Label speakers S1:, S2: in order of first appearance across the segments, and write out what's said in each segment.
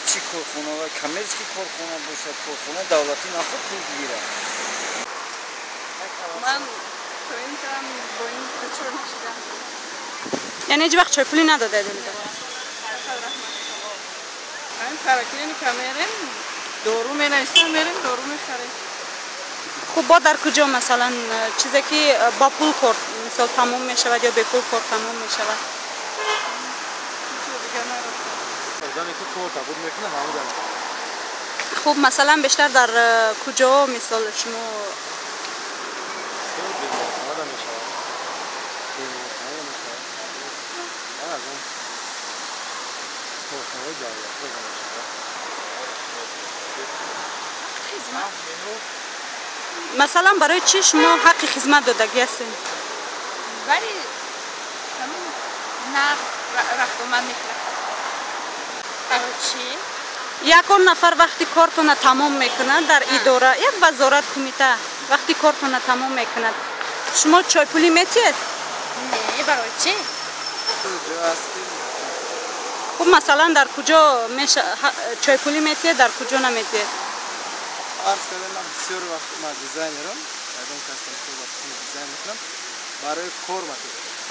S1: Намедонам чӣ корхона ва коммерческий корхона бошад, корхонаи давлатӣ наход пул бигирад.
S2: Ман то ин там бо ин дучор нашидам.
S3: Яъне ҳеҷ вақт чойпулӣ надодаед?
S2: Ҳамин поликлиника мерем, дору менависам, мерем, дору мехарем.
S3: Хуб, бо дар куҷо, масалан, чизе ки бо пул кор, мисол, тамом мешавад ё бепул кор тамом мешавад?
S4: Одаме ки кор табуд мекунад, ҳамуда.
S3: Хуб, масалан, бештар дар куҷо, мисол, шумо?
S4: Беморхонада мешавад, беморхонада мешавад, аз он корхонаҳои давлатӣ мешавад.
S2: Хизмат.
S3: Масалан, барои чӣ шумо ҳаққи хизмат додагӣ ҳастед?
S2: Вале ҳамин нақд рафтомад мекунад. Барои чӣ?
S3: Ягон нафар вақти кортона тамом мекунад дар идора, як вазорат, кумита, вақти кортона тамом мекунад, шумо чойпулӣ метиҳед?
S2: Не, барои чӣ?
S3: Хуб, масалан, дар куҷо чойпулӣ метиҳед, дар куҷо наметиҳед?
S4: Арз кардам, ман бисёр вақт ман дизайнерам, ягон касам, мисол, ба қисми дизайн мекунам, барои кор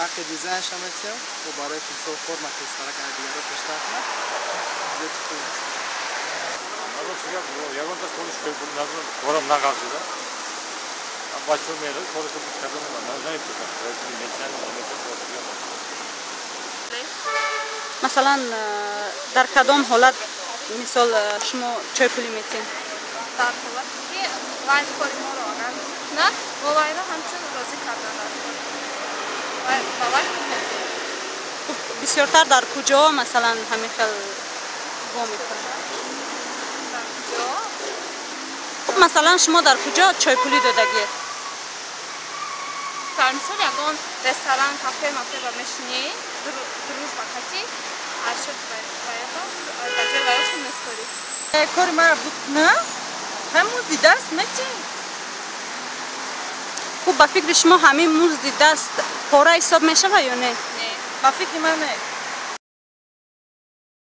S4: ҳаққи дизайнша метиҳам ва барои ки, мисол, кор тезтарак аз дигарро пештар кунад, зиёди пул метиҳам.
S5: Ягонта кори чойпулӣ надорам, корам нағалтида. Бачаҳо мерад, корашо карда намепурсам, чойпулӣ метиҳанд, наметиҳанд.
S3: Масалан, дар кадом ҳолат, мисол, шумо чойпулӣ метиҳед?
S2: Дар ҳолате ки вай кори моро агар кунад, мо вайро ҳамчун розӣ кардан дар кор ба вай пул медиҳем.
S3: Хуб, бисёртар дар куҷо, масалан, ҳамин хел во мекунед?
S2: Дар куҷо?
S3: Хуб, масалан, шумо дар куҷо чойпулӣ додагиед?
S2: Дар мисол, ягон ресторан, кафе мафе ба мешинӣ, дружба кати аршод ба ҷои ваёшон меспорӣ.
S6: Кори мара буд куна, ҳам музди даст метиҳем.
S3: Хуб, ба фикри шумо, ҳамин музди даст пора ҳисоб мешавад ё не?
S2: Не.
S6: Ба фикри ман, не.